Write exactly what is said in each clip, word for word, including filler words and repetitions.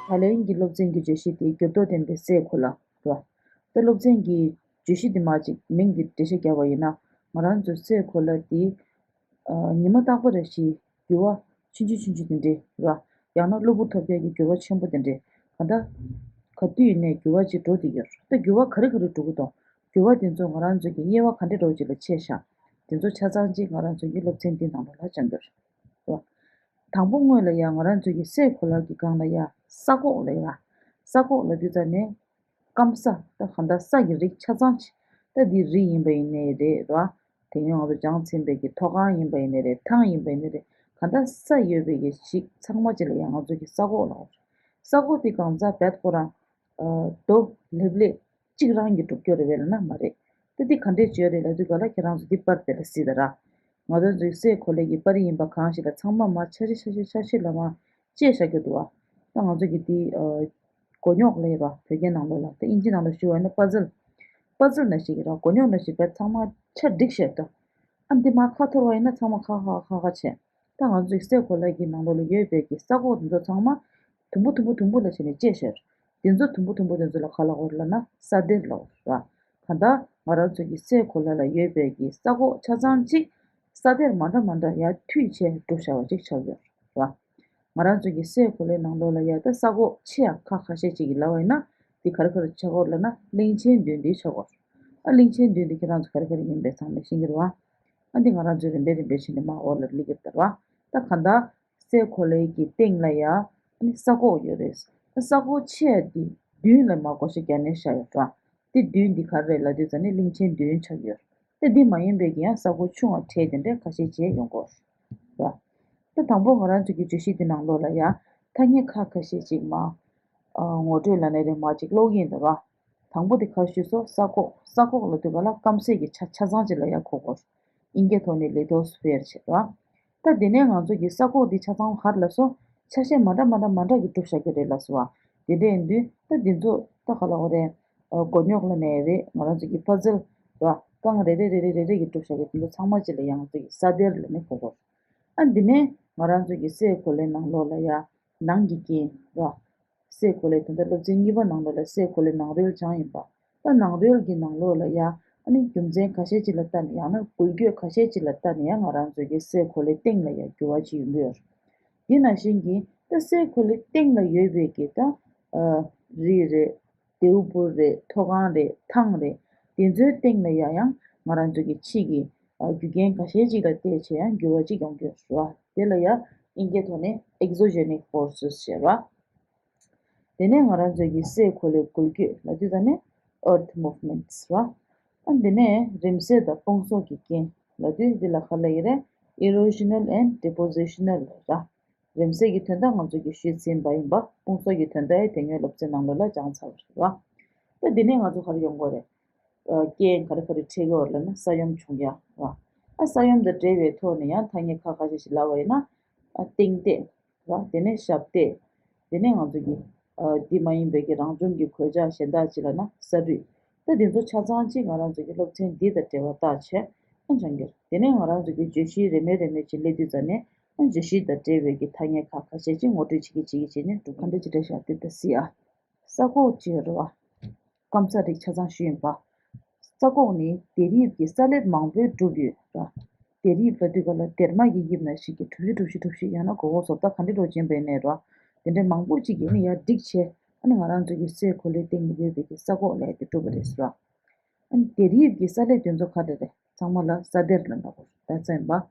ད་ལན་གྱི་སློབ་ཚན་གྱི་བརྗོད་གཞི་དེ་འགྱུར་ལྡོག་ལྡན་པའི་སའི་གོ་ལ་རེད་བ། ད་སློབ་ཚན་གྱི་བརྗོད་གཞི་དེ་མར་ཅིག་མིང་གི་འགྲེལ་བཤད་བརྒྱབ་པ་ཡིན་ན། ང་རང་ཚོའི་སའི་གོ་ལ་དེ་ཨ་ཉི་མ་རྟག་པ་རེ་བཞིན་འགྱུར་བ་ཆུང་ཆུང་ཆུང་ཆུང་དེ་འདྲའི་རེད་བ། ཡང་ན་གློ་བུར་ཐོབ་རྒྱག་གི་འགྱུར་བ་ཆེན་པོ་དེ་འདྲའི་གང་ལྟར་ག་དུས་ཡིན་ནའི་འགྱུར་བ་ཅིག་འགྲོ་བསྡད་ཡོད་རེད། ད་འགྱུར་བ་ག་རེ་ག་རེ་འགྲོ་གི་འདུག་འགྱུར་བ་དེ་ཚོ་ང་རང་ཚོ་གི་དབྱེ་བ་ག་འདྲ་འདྲ་བོ་ཅིག་ལ་ཕྱེ་བཞག་དེ་ཚོ་ཆ་ཚང་ཅིག་ང་རང་ཚོ་གི་སློབ་ཚན་འདིའི་ནང་ལོགས་ལ་སྦྱང་གི་རེད་བ། དང་པོ་སྔོན་ལ་ཡ་ང་རང་ཚོ་གི་སའི་གོ་ལ་གི་སྒང་ལ་ཡ་ས་འོག་ལ་ཡ། ས་འོག་ལབ་དུས་ཙ་ནས་སྐམ་ས། ད་གང་ལྟར་ས་ཀྱི་རིགས་ཆ་ཚང་ཅིག་ད་འདི་རི་ཡིན་པ་ཡིན་ནའི་རེད་ར། དེ་སྔོན་ང་ཚོ་སྦྱངས་ཟིན་པའི་གི་མཐོ་སྒང་ཡིན་པ་ཡིན་ནའི་རེད། ཐང་ཡིན་པ་ཡིན་ནའི་རེད། གང་ལྟར་ས་ཡོད་པའི་གི་ཞིག་ཚང་མ་ཅིག་ལ་ཡ་ང་ཚོ་གི་ས་འོག་ལབ། ས་འོག་དེ་གང་ཟག་བེད་ཁོ་རང་ཨ་རྡོ་ལེབ་ལེབ་གཅིག་རང་གིས་གྲུབ་རྒྱུ་རེད་པས་ལབ་ན་མ་རེད། ད་འདི་ག་འདྲས་བྱས་རེད་ལབ་དུས་ག་ལ་ཁྱེད་རང་ཚོ་འདི་པར་དེ་ལ་གཟིགས་དང་ར། ང་ཚོ་ཚོའི་སའི་གོ་ལའི་གི་པར་རིས་ཡིན་པ་གང་ཞིག་ལ་ཚང་མ་མར་ཆ་ཤས་ཆ་ཤས་ཆ་ཤས་ལ་མར་བཅད་བཞག་རྒྱུ་འདུག་བ། ད་ང་ཚོ་གི་འདི་ཨ་མགོ་རྙོག་ལབ་ཡོད་ར། བོད་སྐད་ནང་ལོགས་ལ། ད་ཨིན་ཇི་ནང་ལ་ཞུ་བ་ཡིན་ན་པ་ཛལ། པ་ཛལ་ནང་བཞིན་གྱི་ར། མགོ་རྙོག་ནང་བཞིན་པའི་ཚང་མ་ཆ་བསྒྲིགས་བཞག་ད། ཨ་འདི་མར་ཁ་འཐོར་བ་ཡིན་ན་ཚང་མ་ཁ་ཁ་ཁ་ཁ་བྱས། ད་ང་ཚོའི་སའི་གོ་ལ་གི་ནང་ལོགས་ལ་ཡོད་པའི་གི་ས་འོག་དེ་ཚོ་ཚང་མ་དུམ་བུ་དུམ་བུ་དུམ་བུ་ལ་བྱས་ནས་བཅད་བཞག་དེ་ཚོ་དུམ་བུ་དུམ་བུ་དེ་ཚོ་ལ་ག་ལབ་དགོས་རེད་ལབ་ན་ས་གཏེར་ལབ་དགོས་རེད་བ། གང་ལྟར་ང་རང་ཚོ་གི་སའི་གོ་ལ་ལ་ཡོད་པའི་གི་ས་འོག་ཆ་ཚང་གཅིག་ས་གཏེར་མ་འདྲ་མ་འདྲ་ཡར་མཐུད་བྱས་གྲུབ་བཞག་པ་ཅིག་ཆགས་ཡོད་རེད་བ། ང་རང་ཚོ་གི་སའི་གོ་ལའི་ནང་ལོགས་ལ་ཡ་ད་ས་འོག་ཆེ་ཡང་ཁག་ཁ་ཤས་ཅིག་གི་ལབ་པ་ཡིན་ན། འདི་ག་རེ་ག་རེ་ཆགས་ཀྱི་ཡོད་རེད་ལབ་ན་གླིང་ཆེན་བདུན་འདི་ཆགས་ཀྱི་ཡོད་རེད། ཨ་གླིང་ཆེན་བདུན་འདི་ཁྱེད་རང་ཚོ་ག་རེ་ག་རེ་ཡིན་པས་ཚང་མས་ཤེས་ཀྱི་རེད་བ། ཨ་འདི་ང་རང་ཚོས་རིམ་པས་རིམ་པས་བྱས་ནས་མར་འོག་ལ་སླེབས་ཀྱི་རེད་བ། ད་གང་ལྟར་སའི་གོ་ལའི་གི་སྟེང་ལ་ཡ་ཨ་ནི་ས་འོག་ཡོད་རེད། ཨ་ས་འོག་ཆེ་ཡ་འདི་བདུན་ལ་མར་བགོ་བཤའ་རྒྱག་ནས་བཞག་ཡོད་རེད་བ། འདི་བདུན་འདི་ག་རེ་རེད་ལབ་དུས་ཙ་ནས་གླིང་ཆེན་བདུན་ཆགས་ཀྱི་ཡོད་རེད། ད་འདི་མ་ཡིན་པའི་གི་ཡང་ས་འོག་ཆུང་བ་གྲས་དེ་འདྲ་ཁ་ཤས་བྱས་ཡོང་གི་ཡོད་རེད་བ། ད་དང་པོ་ང་རང་ཚོ་གི་བརྗོད་གཞི་འདི་ནང་ལོགས་ལ་ཡ་ཐ་སྙད་ཁག་ཁ་ཤས་ཅིག་མར་ཨ་ངོ་སྤྲོད་ལབ་ན་རེད་མར་ཅིག་ཀློག་གི་ཡིན་ད་ར། དང་པོ་དེ་ག་རེ་ཞུས་སོང་། ས་འོག་ས་འོག་ལབ་དུས་ག་ལ་སྐམ་སའི་གི་ཆ་ཆ་ཚང་ཅིག་ལ་ཡ་གོ་དགོས། ཨིན་སྐད་ཐོག་ནས་ལི་ཐོ་སི་ཕེར་བྱས་ར། ད་དེ་ནས་ང་ཚོ་གི་ས་འོག་འདི་ཆ་ཚང་ག་རེ་ལབ་སོང་། ཆ་ཤས་མ་འདྲ་མ་འདྲ་མ་འདྲ་གི་གྲུབ་བཞག་གི་རེད་ལབ་སོང་བ། དེ་འདྲ་ཡིན་དུས་ད་འདི་ཚོ་ད་ག་ལབ་དགོས་རེད། ཨ་མགོ་རྙོག་ལབ་ནའི་རེད། ང་རང་ཚོ་གི་པ་ཛལ་ར། རྐང་རེ་རེ་རེ་རེ་རེ་རེ་གི་གྲུབ་བཞག་གི་དེ་ཚོ་ཚང་མ་ཅིག་ལ་ཡ་ང་ཚོ་གི་ས་གཏེར་ལབ་ནས་གོ་དགོས། ཨ་འདི་ནས་ང་རང་ཚོ་གི་སའི་གོ་ལའི་ནང་ལོགས་ལ་ཡ་ནང་གི་རྐྱེན་ར། སའི་གོ་ལའི་དོན་དག་སློབ་ཚན་གཉིས་པ་ནང་ལོགས་ལ་སའི་གོ་ལའི་ནང་རོལ་སྦྱངས་ཡིན་པ། ད་ནང་རོལ་གྱི་ནང་ལོགས་ལ་ཡ་ཨ་ནི་རྒྱུ་མཚན་ཁ་ཤས་ཅིག་ལ་ལྟ་ནས་ཡང་ན་འགུལ་སྐྱོད་ཁ་ཤས་ཅིག་ལ་ལྟ་ནས་ཡང་ང་རང་ཚོ་གི་སའི་གོ་ལའི་སྟེང་ལ་ཡ་འགྱུར་བ་ཅིག་ཡོང་གི་ཡོད་རེད། དེ་ནང་བཞིན་གྱི་ད་སའི་གོ་ལའི་སྟེང་ལ་ཡོད་པའི་གི་ད་ཨ་རི་རེད། རྡེའུ་འབུར་རེད། མཐོ་སྒང་རེད། ཐང་རེད། དེ་ཚོའི་སྟེང་ལ་ཡ་ཡང་ང་རང་ཚོ་གི་ཕྱི་གི་ཨ་རྒྱུ་རྐྱེན་ཁ་ཤས་ཅིག་ལ་བལྟས་བྱས་ཡང་འགྱུར་བ་ཅིག་ཡོང་གི་ཡོད་རེད་བ། དེ་ལ་ཡ་ཨིན་སྐད་ཐོག་ནས་exogenous forces ཟེར་བ། དེ་ནས་ང་རང་ཚོ་གི་སའི་གོ་ལའི་འགུལ་སྐྱོད་ལབ་དུས་ད་ནི་earth movements ར། ཨ་དེ་ནས་རིམས་ནད་དང་སྤུ་གསོག་གི་རྐྱེན་ལབ་དུས་འདི་ལ་ག་ལབ་ཀྱི་རེད། erosional and depositional ར། རིམས་ནད་ཀྱི་དོན་དག་ང་ཚོ་གིས་ཞུས་ཟིན་པ་ཡིན་པ། སྤུ་གསོག་གི་དོན་དག་ཡང་དེ་སྔོན་སློབ་ཚན་ནང་ལོགས་ལ་སྦྱངས་ཚར་བ་རེད་བ། ད་འདི་ནས་ང་ཚོ་ག་རེ་ཡོང་དགོས་རེད། ཨ་རྐྱེན་ག་རེ་ག་རེ་འཕྲད་ཀྱི་ཡོད་རེད་ལབ་ན་ས་ཡོམ་བྱུང་ཡ་ར། ཨ་ས་ཡོམ་དང་འབྲེལ་བའི་ཐོག་ནས་ཡང་ཐ་སྙད་ཁག་ཁ་ཤས་ཤིག་ལབ་པ་ཡིན་ན། ཨ་གཏིང་སྟེགས་ར། དེ་ནས་ཞབས་སྟེགས། དེ་ནས་ང་ཚོ་གི་ཨ་འདི་མ་ཡིན་པའི་གི་རང་བྱུང་གི་གོད་ཆག་གཞན་དག་ཅིག་ལབ་ན་ས་རུད། ད་འདི་ཚོ་ཆ་ཚང་གཅིག་ང་རང་ཚོ་གི་སློབ་ཚན་འདི་དང་འབྲེལ་བ་བཏགས་བྱས་ཨ་སྦྱང་གི་རེད། དེ་ནས་ང་རང་ཚོ་གི་བརྗོད་གཞི་རེ་མོས་རེ་མོས་ཅིག་སླེབས་དུས་ཙ་ནས་ཨ་བརྗོད་གཞི་དང་འབྲེལ་བའི་གི་ཐ་སྙད་ཁག་ཁ་ཤས་ཅིག་ངོ་སྤྲོད་བྱེད་ཀྱི་བྱེད་ཀྱི་བྱས་ནས་འགྲོ། ག་འདྲ་ཅིག་འདྲ་བཞག་དེ་ལྟ་སྲིད་ཨ། ས་འོག་ཅེས་རེད་བ། སྐམ་ས་རིགས་ཆ་ཚང་ཞུས་ཡིན་པ། ས་འོག་ནི་གཏེར་དབྱིབས་ཀྱི་ས་ལེབ་མང་པོའི་གྲུབ་ཡོད་ར། གཏེར་དབྱིབས་ལབ་དུས་ག་ལ་གཏེར་མ་གི་དབྱིབས་ནང་བཞིན་གྱི་གྲུ་བཞི་གྲུ་བཞི་གྲུ་བཞི་ཡང་ན་སྒོར་སྒོར་བཟོ་ལྟ་ག་འདྲ་འདྲ་ཅན་པའི་ནས་ར། དེ་འདྲའི་མང་པོ་ཅིག་གིས་ནི་ཡར་བསྒྲིགས་བྱས་ཨ་ནི་ང་རང་ཚོ་གི་སའི་གོ་ལའི་སྟེང་ལ་ཡོད་པའི་གི་ས་འོག་ལབ་དེ་གྲུབ་པ་རེད་ཟེར་བ། ཨ་ནི་གཏེར་དབྱིབས་ཀྱི་ས་ལེབ་དེ་ཚོ་ག་རེ་རེད། ཚང་མ་ལ་ས་གཏེར་ལབ་འདྲ་པོ་རེད་ད་ཚན་པ།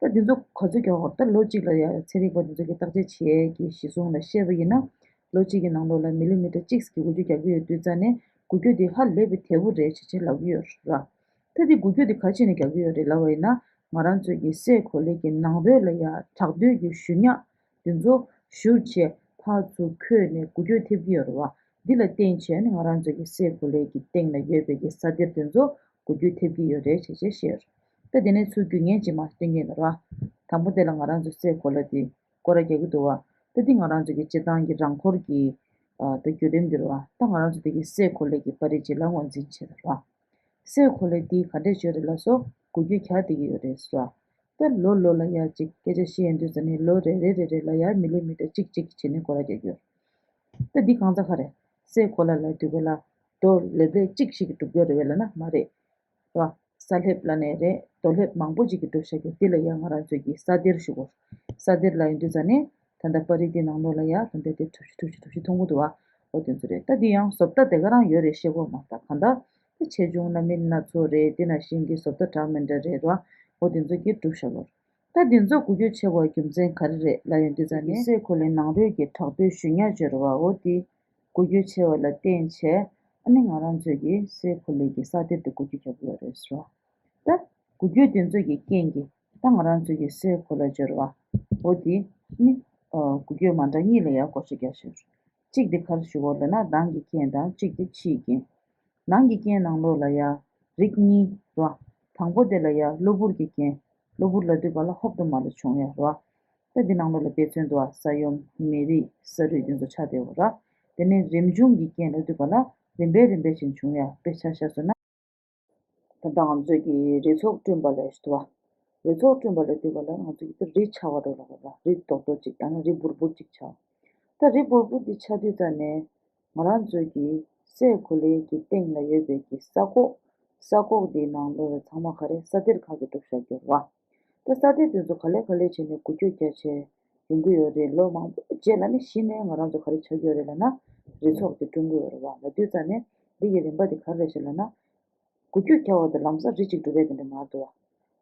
ད་དེ་ཚོ་ག་ཚོད་རྒྱག་དགོས་རེད། ད་ལོ་གཅིག་ལ་ཡ་ཚན་རིག་པ་དེ་ཚོ་གི་བརྟག་དཔྱད་བྱེད་ཡས་ཀྱི་གཞི་བཟུང་ལ་བཤད་པ་ཡིན་ན། ལོ་གཅིག་གི་ནང་ལོགས་ལ་མི་ལི་མི་ཊར་གཅིག་གི་འགུལ་སྐྱོད་རྒྱག་གི་ཡོད་དུས་ཙ་ནས་འགུལ་སྐྱོད་དེ་ཧ་ལས་པའི་དལ་པོ་རེད་ཅེས་བྱས་ལབ་ཀྱི་ཡོད་རེད་བ། ད་དེ་འགུལ་སྐྱོད་དེ་ག་བྱས་ནས་རྒྱག་གི་ཡོད་རེད་ལབ་པ་ཡིན་ན། ང་རང་ཚོའི་གི་སའི་གོ་ལའི་གི་ནང་རོལ་ལ་ཡ་བྲག་རྡོའི་གི་གཞུ་ཉག་དེ་ཚོ་བཞུར་བྱས་ཕར་ཚུར་འཁོད་ནས་འགུལ་སྐྱོད་ཐེབས་ཀྱི་ཡོད་རེད་བ། འདི་ལ་བརྟེན་བྱས་ནས་ང་རང་ཚོའི་གི་སའི་གོ་ལའི་གི་སྟེང་ལ་ཡོད་པའི་གི་ས་གཏེར་དེ་ཚོ་འགུལ་སྐྱོད་ཐེབས་ཀྱི་ཡོད་རེད་ཅེས་བཤད་ཡོད་རེད། ད་དེ་ནས་ཚུར་རྒྱུ་རྐྱེན་ཅིག་མར་སྟོན་གྱི་ཡིན་རེད་བ། དང་པོ་དེ་ལ་ང་རང་ཚོའི་སའི་གོ་ལ་དེ་སྐོར་ར་རྒྱག་གི་འདུག་བ། ད་འདི་ང་རང་ཚོ་གི་སྤྱིར་བཏང་གི་རང་འཁོར་གྱི་ཨ་ད་བརྒྱུད་རིམ་འདི་རེད་བ། ད་ང་རང་ཚོ་དེ་གི་སའི་གོ་ལའི་གི་པར་རིས་ཅིག་ལ་ངོས་འཛིན་བྱས་རེད་བ། སའི་གོ་ལ་འདི་ག་འདྲས་བྱས་རེད་ལབ་སོང་། འགུལ་སྐྱོད་རྒྱག་བསྡད་ཀྱི་ཡོད་རེད་ཟེར་བ། ད་ལོ་ལོ་ལ་ཡ་ཅིག་སྐད་ཆ་བཤད་ཡོང་དུས་ཙ་ནས་ལོ་རེ་རེ་རེ་རེ་ལ་ཡ་མི་ལི་མི་ཊར་གཅིག་གཅིག་བྱས་ནས་སྐོར་ར་རྒྱག་གི་ཡོད། ད་འདི་གང་ཚ་ག་རེད། སའི་གོ་ལ་ལབ་དུས་སྐབས་ལ་རྡོ་ལེབ་ལེབ་གཅིག་ཞིག་གིས་གྲུབ་ཀྱི་ཡོད་རེད་པས་ལབ་ན་མ་རེད། རེད་བ། ས་ལེབ་ལབ་ནའི་རེད། རྡོ་ལེབ་མང་པོ་ཅིག་གིས་གྲུབ་བཞག་རྒྱུ་འདི་ལ་ཡ་ང་རང་ཚོས་ཀྱིས་ས་གཏེར་ཞུ་གོ། ས་གཏེར་ལབ་ཡོང་དུས་ཙ་ནས་ད་ལྟ་པར་རིས་འདི་ནང་ལོགས་ལ་ཡ་ད་ལྟ་དེ་གྲུ་བཞི་གྲུ་བཞི་གྲུ་བཞི་མཐོང་གི་འདུག་བ། འོ་དེ་ཚོ་རེད། ད་འདི་ཡང་བཟོ་ལྟ་དེ་ག་རང་ཡོད་རེད་ཤེས་གོ་མ་ད་གང་ལྟར་དེ་ཆེ་ཆུང་སྣ་མིན་སྣ་ཚོགས་རེད། དེ་ནང་བཞིན་གྱི་བཟོ་ལྟ་འདྲ་མི་འདྲ་རེད་ར། འོ་དེ་ཚོ་གིས་གྲུབ་བཞག་གོ། ད་འདི་ཚོ་འགུལ་སྐྱོད་ཆེ་བའི་རྒྱུ་མཚན་ག་རེ་རེད་ལབ་ཡོང་དུས་ཙ་ནས་སའི་གོ་ལའི་ནང་རོལ་གྱི་བྲག་རྡོའི་གཞུང་ཉག་ཅིག་ཡོད་རེད་བ། འོ་དེ་འགུལ་སྐྱོད་ཆེ་བ་ལ་བརྟེན་བྱས་ཨ་ནི་ང་རང་ཚོས་ཀྱིས་སའི་གོ་ལའི་གི་ས་གཏེར་དེ་འགུལ་སྐྱོད་རྒྱག་གི་ཡོད་རེད་ཟེར་བ། ད་འགུལ་སྐྱོད་དེ་ཚོ་གི་རྐྱེན་གྱིས་ད་ང་རང་ཚོ་གི་སའི་གོ་ལ་སྦྱོར་བ། འོ་དེ་ནི་ཨ་འགུལ་སྐྱོད་མ་འདྲ་གཉིས་ལ་ཡང་བགོ་བཤའ་རྒྱག་ཤེས། གཅིག་དེ་ག་རེ་ཞུ་དགོས་ལབ་ན་ནང་གི་རྐྱེན་དང་གཅིག་དེ་ཕྱིའི་རྐྱེན། ནང་གི་རྐྱེན་ནང་ལོགས་ལ་ཡང་རིགས་གཉིས་རེད་བ། དང་པོ་དེ་ལ་ཡང་གློ་བུར་གྱི་རྐྱེན། གློ་བུར་ལབ་དུས་ག་ལ་ཧོབ་ཏེ་མར་ལ་བྱུང་ཡ་རེད་བ། ད་འདི་ནང་ལོགས་ལ་དཔེ་མཚོན་དུ་བ་ས་ཡོམ་མེ་རི་ས་རུད་དེ་ཚོ་ཆགས་བསྡད་ཡོད་རེད། དེ་ནས་རིམ་བྱུང་གི་རྐྱེན་ལབ་དུས་ག་ལ་རིམ་པས་རིམ་པས་བཞིན་བྱུང་ཡ། དཔེ་ཆ་བཞག་སོང་ན། ད་ལྟ་ང་ཚོས་ཀྱིས་རི་ཚོགས་བསྐྲུན་པ་ལབ་ཞུ་དུས་བ། རི་ཚོགས་བསྐྲུན་པ་ལབ་དུས་ག་ལ་ང་ཚོས་ཀྱིས་ད་རི་ཆགས་པ་འདྲ་ལབ་དགོས་ར། རི་རྡོག་རྡོག་ཅིག་ཡང་ན་རི་འབུར་འབུར་ཅིག་ཆགས། ད་རི་འབུར་འབུར་འདི་ཆགས་དུས་ཙ་ནས་ང་རང་ཚོས་ཀྱིས་སའི་གོ་ལའི་གི་སྟེང་ལ་ཡོད་པའི་གི་ས་ཁོག་ས་ཁོག་འདིའི་ནང་ལོགས་ལ་ཚང་མ་ག་རེ་ས་གཏེར་ཁག་གིས་གྲུབ་བཞག་གི་ཡོད་རེད་བ། ད་ས་གཏེར་དེ་ཚོ་ག་ལེ་ག་ལེ་བྱས་ནས་འགུལ་སྐྱོད་རྒྱག་བྱས་ཡོང་གི་ཡོད་རེད། ལོ་མང་པོ་རྗེས་ལ་ནི་གཞི་ནས་ང་རང་ཚོ་ག་རེ་ཆགས་ཀྱི་ཡོད་རེད་ལབ་ན། རི་ཚོགས་དེ་བསྐྲུན་གྱི་ཡོད་རེད་བ། ལབ་དུས་ཙ་ནས་འདི་གི་རིམ་པ་དེ་ག་རེ་རེད་ཟེར་ལབ་ན། འགུལ་སྐྱོད་རྒྱག་པ་དེ་ལམ་སང་རི་གཅིག་གྲུབ་པ་དེ་འདྲ་མ་འདུག་བ།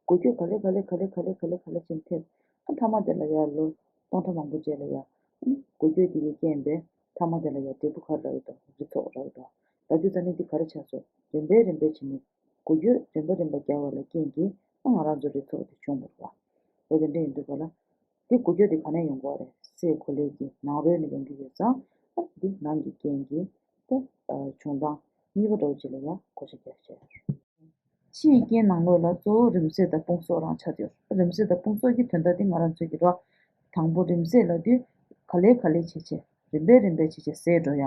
འགུལ་སྐྱོད་ག་ལེ་ག་ལེ་ག་ལེ་ག་ལེ་ག་ལེ་ག་ལེ་བྱས་ཐེབས། ཨ་མཐའ་མ་དེ་ལ་ཡ་ལོ་སྟོང་ཕྲག་མང་པོ་རྗེས་ལ་ཡ། ཨ་ནི་འགུལ་སྐྱོད་དེ་གི་རྐྱེན་པས་མཐའ་མ་དེ་ལ་ཡ་འབྲས་བུ་ག་རེ་རག་གི་འདུག་རི་ཚོགས་རག་གི་འདུག་ལབ་དུས་ཙ་ནས་འདི་ག་རེ་ཆགས་སོང་། རིམ་པས་རིམ་པས་བྱས་ནས་འགུལ་སྐྱོད་རིམ་པ་རིམ་པ་རྒྱག་པ་ལ་རྐྱེན་གྱིས་ཨ་ང་རང་ཚོ་རི་ཚོགས་དེ་བྱུང་བ་རེད་བ། འོ་དེ་འདྲ་ཡིན་དུས་ག་ལ། འདི་འགུལ་སྐྱོད་འདི་ག་ནས་ཡོང་གི་ཡོད་རེད། སའི་གོ་ལའི་གི་ནང་རོལ་ནས་ཡོང་གི་ཡོད་ཙང་ཨ་འདི་ནང་གི་རྐྱེན་གྱིས་ད་བྱུང་སྟངས་གཉིས་པ་འདྲ་བོ་ཅིག་ལ་ཡང་བགོ་བཤའ་རྒྱག་བྱས། ཕྱིའི་རྐྱེན་ནང་ལོགས་ལ་གཙོ་བོ་རིམས་ཟས་དང་སྤུངས་གསོག་རང་ཆགས་ཡོད། རིམས་ཟས་དང་སྤུངས་གསོག་གི་དོན་དག་འདི་ང་རང་ཚོས་ཀྱི་རོ། དང་པོ་རིམས་ཟས་ལབ་དུས་ག་ལེ་ག་ལེ་བྱས་བྱས་རིམ་པས་རིམ་པས་བྱས་བྱས་ཟད་འགྲོ་ཡ།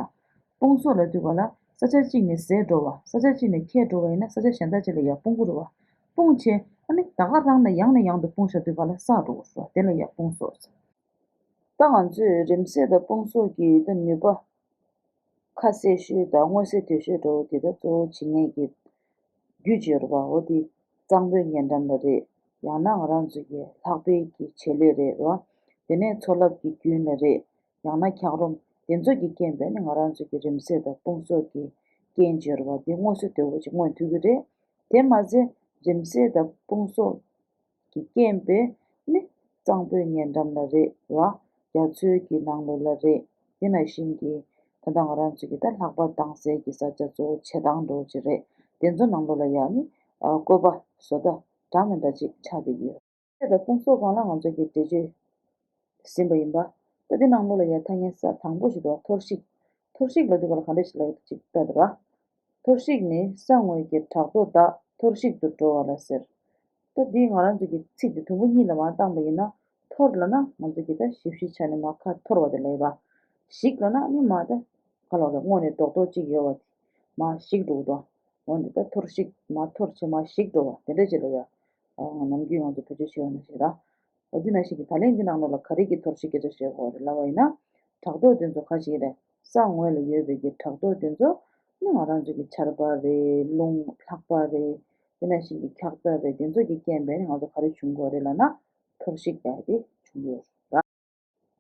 སྤུངས་གསོག་ལབ་དུས་ག་ལ་ས་ཆ་གཅིག་ནས་ཟད་འགྲོ་བ། ས་ཆ་གཅིག་ནས་ཁྱེར་འགྲོ་བ་ཡིན་ན་ས་ཆ་གཞན་དག་ཅིག་ལ་ཡར་སྤུངས་ཀྱི་རེད་བ། སྤུངས་བྱས་ཨ་ནི་ད་ག་རང་ནས་ཡང་ནས་ཡང་དུ་སྤུངས་བཞག་དུས་ག་ལ་བསགས་འགྲོ་གི་རེད་བ། དེ་ལ་ཡར་སྤུངས་གསོག་ཟེར། ད་ང་ཚོས་རིམས་ཟས་དང་སྤུངས་གསོག་གི་ད་ནུས་པ་ཁ་གསལ་ཤོས་དང་མངོན་གསལ་དོད་ཤོས་འདྲ་བོ་དེ་ད་གཙོ་བོ་བྱེད་མཁན་གྱི་རྒྱུ་ཅིག་ཡོད་རེད་བ། འོ་དེ་གཙང་པོའི་ཉེ་འགྲམ་ལ་རེད། ཡང་ན་ང་རང་ཚོ་གི་ལྷགས་པའི་གི་བྱེད་ལས་རེད་བ། དེ་ནས་མཚོ་རླབས་ཀྱི་རྒྱུན་ལ་རེད། ཡང་ན་འཁྱགས་རོམ་དེ་ཚོ་གི་རྐྱེན་པས་ནི་ང་རང་ཚོ་གི་རིམས་ཟས་དང་སྤུངས་གསོག་གི་རྐྱེན་ཅིག་ཡོད་རེད་བ། དེ་མངོན་གསལ་དོད་པོ་ཅིག་མངོན་ཐུབ་ཀྱི་རེད། དེ་མ་ཟད་རིམས་ཟས་དང་སྤུངས་གསོག་གི་རྐྱེན་པས་ནི་གཙང་པོའི་ཉེ་འགྲམ་ལ་རེད་བ། རྒྱ་མཚོའི་གི་ནང་ལོགས་ལ་རེད། དེ་ནང་བཞིན་གྱི་ད་ལྟ་ང་རང་ཚོ་གི་ད་ལྷགས་པ་དྭངས་གསལ་གྱི་ས་ཆ་གཙོ་བོ་བྱེ་ཐང་འདྲ་བོ་ཅིག་རེད། དེ་ཚོ་ནང་ལོགས་ལ་ཡང་ནི་ཨ་བཀོད་པ་བཟོ་ལྟ་འདྲ་མི་འདྲ་ཅིག་ཆགས་བསྡད་ཀྱི་ཡོད། ད་སྤུངས་གསོག་སྒང་ལ་ང་ཚོ་གི་འགྲེལ་བརྗོད་ཟིན་པ་ཡིན་པ། ད་འདི་ནང་ལོགས་ལ་ཡང་ཐ་སྙད་གསར་དང་པོ་ཞིག་འདུག་བ། འཐོར་ཞིག་འཐོར་ཞིག་ལབ་དུས་ག་ལ་ག་འདྲ་ཞིག་ལབ་ཡོད་ཅིག་ལྟ་དེ་ར། འཐོར་ཞིག་ནི་ས་ངོས་ཀྱི་བྲག་རྡོ་དག་འཐོར་ཞིག་ཏུ་འགྲོ་བ་ལ་ཟེར། ད་འདི་ང་རང་ཚོ་གི་ཚིག་འདི་དུམ་བུ་གཉིས་ལ་མར་བཏང་པ་ཡིན་ན། འཐོར་ལབ་ན་ང་ཚོ་གི་ད་ཞིབ་ཞིབ་ཆ་ནས་མར་ཁ་འཐོར་བ་དེ་ལ་ཡོད་ར། ཞིག་ལབ་ན་ནི་མར་ད་ག་ལ་རེད། སྔོན་ནས་རྡོག་རྡོག་ཅིག་ཡོད་པ་དེ་མར་ཞིག་འགྲོ་གི་འདུག་འོ་འདི་ད་འཐོར་ཞིག་མར་འཐོར་བྱས་མར་ཞིག་འགྲོ་བ་དེ་འདྲ་ཅིག་ལ་ཡ། ཨ་ནམ་རྒྱུན་ང་ཚོ་བེད་སྤྱོད་བྱེད་པ་ནང་བཞིན་ར། འོ་འདི་ནང་བཞིན་གྱི་ད་ལན་འདི་ནང་ལོགས་ལ་ག་རེ་གི་འཐོར་ཞིག་སྐད་ཆ་བཤད་དགོས་རེད་ལབ་པ་ཡིན་ན། བྲག་རྡོ་དེ་ཚོ་ག་ཞིག་རེད། ས་ངོས་ལ་ཡོད་པའི་གི་བྲག་རྡོ་དེ་ཚོ་ནི་ང་རང་ཚོ་གི་ཆར་པ་རེད། རླུང་ལྷགས་པ་རེད། དེ་ནང་བཞིན་གྱི་འཁྱག་རྩྭ་རེད། དེ་ཚོ་གི་རྐྱེན་པས་ནི་ང་ཚོ་ག་རེ་བྱུང་དགོས་རེད་ལབ་ན། འཐོར་ཞིག་ལབ་ཡ་དེ་བྱུང་ཡོད་ར།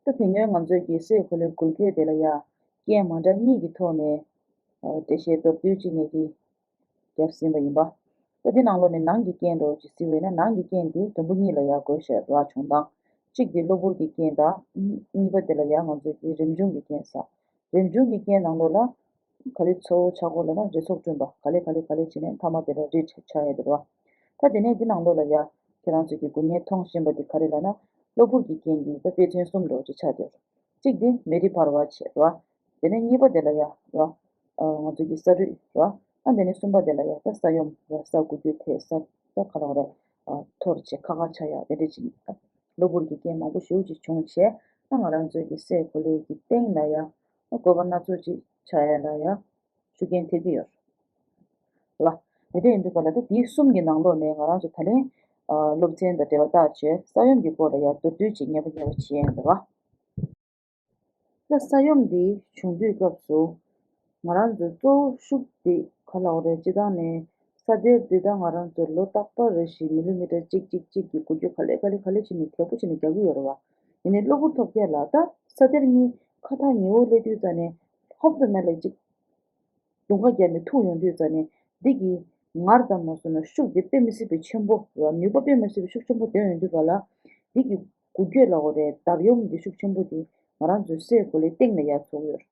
ད་དེ་སྔོན་ང་ཚོས་ཀྱི་སའི་གོ་ལའི་འགུལ་སྐྱོད་དེ་ལ་ཡ་རྐྱེན་མ་འདྲ་གཉིས་ཀྱི་ཐོག་ནས་ཨ་འགྲེལ་བཤད་མདོར་བསྡུས་ཅིག་ངེད་ཀྱིས་བརྒྱབ་ཟིན་པ་ཡིན་པ། ད་དེ་ནང་ལོགས་ནས་ནང་གི་རྐྱེན་འདྲ་བོ་ཅིག་གཟིགས་པ་ཡིན་ན། ནང་གི་རྐྱེན་དེ་དུམ་བུ་གཉིས་ལ་ཡ་བགོས་བཞག་ར། བྱུང་སྟངས་གཅིག་དེ་གློ་བུར་གྱི་རྐྱེན་དང་། གཉིས་པ་དེ་ལ་ཡ་ང་ཚོས་ཀྱི་རིམ་བྱུང་གི་རྐྱེན་ཟེར། རིམ་བྱུང་གི་རྐྱེན་ནང་ལོགས་ལ། ག་རེ་གཙོ་བོ་ཆགས་ཀྱི་ཡོད་ལབ་ན་རི་ཚོགས་བསྐྲུན་པ། ག་ལེ་ག་ལེ་ག་ལེ་བྱས་ནས་མཐའ་མ་དེ་ལ་རི་ཆགས་ཡ་དེ་རེད་བ། ད་དེ་ནས་འདི་ནང་ལོགས་ལ་ཡ་ཁྱེད་རང་ཚོས་ཀྱི་དགུ་བརྙན་མཐོང་བཞིན་པ་འདི་ག་རེ་ལབ་ན། གློ་བུར་གྱི་རྐྱེན་གྱིས་ད་དཔེ་མཚོན་གསུམ་འདྲ་བོ་ཅིག་ཆགས་བསྡད་ཡོད་རེད། གཅིག་དེ་མེ་རི་འབར་བ་བྱས་རེད་བ། དེ་ནས་གཉིས་པ་དེ་ལ་ཡ་རེད་བ། ཨ་ང་ཚོ་གི་ས་རུད་རེད་བ། ཨ་དེ་ནས་གསུམ་པ་དེ་ལ་ཡ་ད་ས་ཡོམ་རེད། ས་འགུལ་སྐྱོད་ཐེབས། ས་ད་ག་ལ་བ་རེད། ཨ་འཐོར་བྱས་ཁ་ཁ་ཆགས་ཡ་དེ་འདྲ་ཅིག་གློ་བུར་གྱི་རྐྱེན་མང་པོ་ཞེ་པོ་ཅིག་བྱུང་བྱས། ད་ང་རང་ཚོའི་གི་སའི་གོ་ལའི་གི་སྟེང་ལ་ཡ་བཀོད་པ་སྣ་ཚོགས་ཅིག་ཆགས་ཡ་ལ་ཡ་ཤུགས་རྐྱེན་ཐེབས་ཀྱི་ཡོད་རེད་ལ། དེ་འདྲ་ཡིན་དུས་ག་ལ་ད་དེའི་གསུམ་གྱི་ནང་ལོགས་ནས་ང་རང་ཚོ་ད་ལན་ཨ་སློབ་ཚན་དང་འབྲེལ་བ་བཏགས་བྱས་ས་ཡོམ་གྱི་སྐོར་ལ་ཡ་མདོར་བསྡུས་ཅིག་ངེས་པ་ངེས་པ་བྱེད་ཡ་ཡིན་པ། ད་ས་ཡོམ་འདི་བྱུང་དུས་སྐབས་སུ་ང་རང་ཚོའི་གཙོ་བོ་ཤུགས་འདི་ག་ལ་འོ་རེད། སྤྱི་བཏང་ནས་ས་གཏེར་འདི་ད་ང་རང་ཚོ་ལོ་རྟག་པར་རེ་བཞིན་མི་ལི་མི་ཊར་གཅིག་གཅིག་གཅིག་གི་འགུལ་སྐྱོད་ག་ལེ་ག་ལེ་ག་ལེ་བྱས་ནས་དལ་པོ་བྱས་ནས་རྒྱག་གི་ཡོད་རེད་བ། ཡིན་ནའི་གློ་བུར་ཐོལ་རྒྱག་ལ་ད་ས་གཏེར་གཉིས་ཁ་ཐག་ཉེ་བོ་སླེབས་དུས་ཙ་ནས་ཧོབ་ཏེ་མེད་ལ་གཅིག་རྡུང་ཁ་བརྒྱབ་ནས་ཐུག་ཡོང་དུས་ཙ་ནས་འདི་གི་ངར་དང་མ་སོང་ན་ཤུགས་འདི་དཔེ་མི་སྲིད་པའི་ཆེན་པོ་ར། ནུས་པ་དཔེ་མི་སྲིད་པའི་ཤུགས་ཆེན་པོ་ལྡན་ཡོང་དུས་ག་ལ་འདི་གི་འགུལ་སྐྱོད་ལ་འོ་རེད། འདར་ཡོང་འདི་ཤུགས་ཆེན་པོ་འདི་ང་རང་ཚོའི་སའི་གོ་ལའི་སྟེང་ལ་ཡར་ཚུགས་ཡོད།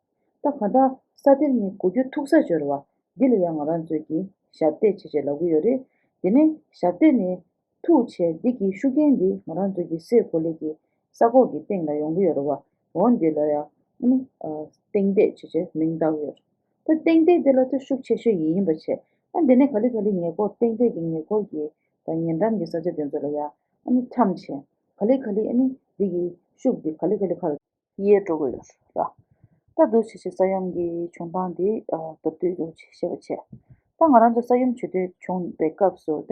ད་ག་ད་ས་གཏེར་གཉིས་འགུལ་སྐྱོད་ཐུག་ས་ཅིག་ཡོད་རེད་བ། འདི་ལ་ཡང་ང་རང་ཚོས་ཀྱི་ཞབས་སྟེགས་བྱས་བྱས་ལབ་གི་ཡོད་རེད། དེ་ནས་ཞབས་སྟེགས་ནས་ཐུག་བྱས་འདི་གི་ཤུགས་རྐྱེན་འདི་ང་རང་ཚོ་གི་སའི་གོ་ལའི་གི་ས་ཁོག་གི་སྟེང་ལ་ཡོང་གི་ཡོད་རེད་བ། འོ་འདི་ལ་ཡང་ཨ་ནི་ཨ་སྟེང་ཐེད་བྱས་བྱས་མིང་བཏགས་ཡོད་རེད། ད་སྟེང་ཐེད་འདི་ལ་ད་ཤུགས་ཆེ་ཤོས་ཡིན་ཡིན་པ་བྱས། ཨ་འདི་ནས་ག་ལེ་ག་ལེ་ཉེ་འཁོར་སྟེང་ཐེད་ཀྱི་ཉེ་འཁོར་གྱི་ད་ཉེ་འགྲམ་གྱི་ས་ཆ་དེ་ཚོ་ལ་ཡང་ཨ་ནི་འཁྱམས་བྱས་ག་ལེ་ག་ལེ་ཨ་ནི་འདི་གི་ཤུགས་འདི་ག་ལེ་ག་ལེ་ཁ་ལ་གཡས་འགྲོ་གི་ཡོད་ར། ད་འདུག་བྱས་བྱས་ས་ཡོམ་གྱི་བྱུང་སྟངས་འདི་ཨ་མདོར་བསྡུས་འདུག་བྱས་བཤད་པ་བྱས། ད་ང་རང་ཚོ་ས་ཡོམ་བྱེད་དུས་བྱུང་བའི་སྐབས་སུ་ད་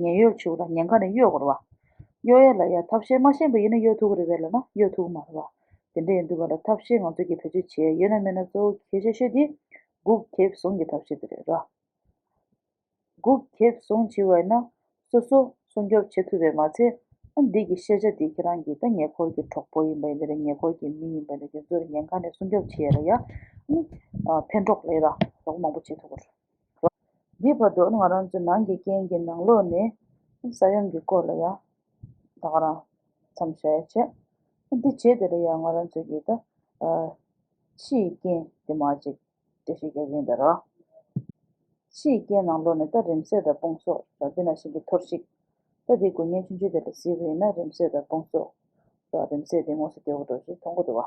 ཉེན་གཡོལ་བྱེད་དགོས་ར། ཉེན་ཁ་ནས་གཡོལ་དགོས་ར་བ། གཡོལ་ཡ་ལ་ཡ་ཐབས་ཤེས་མ་ཤེས་པ་ཡིན་ན་གཡོལ་ཐུབ་ཀྱི་རེད་པས་ལབ་ན་གཡོལ་ཐུབ་ཀྱི་མ་རེད་བ། དེ་འདྲ་ཡིན་དུས་ག་ལ་ཐབས་ཤེས་ང་ཚོ་གིས་བེད་སྤྱོད་བྱེད་ཡ་ཡོད་ན་མེད་ན་གཙོ་བོ་གལ་ཆེ་ཤོས་དེ་སྒུག་གེབ་བཟུང་གི་ཐབས་ཤེས་དེ་རེད་ར། སྒུག་གེབ་བཟུང་བྱས་པ་ཡིན་ན་སོ་སོ་སྲུང་སྐྱོབ་བྱེད་ཐུབ་པས་མ་ཚད། ཨ་འདི་གི་ཤེས་བྱ་འདི་ཁྱེད་རང་གི་ད་ཉེ་འཁོར་གྱི་གྲོགས་པོ་ཡིན་པ་ཡིན་ནའི་རེད། ཉེ་འཁོར་གྱི་མི་ཡིན་པ་ཡིན་ནའི་དེ་ཚོར་ཉེན་ཁ་ནས་སྲུང་སྐྱོབ་བྱེད་ཡ་ལ་ཡ་ཨ་ནི་ཨ་ཕན་གྲོགས་ལས་ར་ལོག་མང་པོ་བྱེད་ཐུབ་ཀྱི་རེད། འདི་བར་དུ་ཨ་ནི་ང་རང་ཚོའི་ནང་གི་རྐྱེན་གྱི་ནང་ལོགས་ནས་ས་ཡོམ་གྱི་སྐོར་ལ་ཡ་ད་ག་རང་མཚམས་བཞག་ཡ་བྱས། ཨ་འདི་བྱས་དེ་ལ་ཡ་ང་རང་ཚོ་གི་ད་ཨ་ཕྱིའི་རྐྱེན་དེ་མ་ཅིག་འགྲེལ་བཤད་རྒྱག་གི་ཡིན་ད་ར། ཕྱིའི་རྐྱེན་ནང་ལོགས་ནས་ད་རིམས་ཚད་དང་སྤུངས་གསོག་ད་དེ་ནང་བཞིན་གྱི་ཐོར་ཞིག་ད་དེ་དགོས་ངེས་ཆུང་ཆུང་དེ་ལ་གཟིགས་པ་ཡིན་ན་རིམས་ཚད་དང་སྤུངས་གསོག་ད་རིམས་ཚད་དེ་མངོན་གསལ་དོད་པོ་འདྲ་ཞིག་མཐོང་གི་འདུག་བ།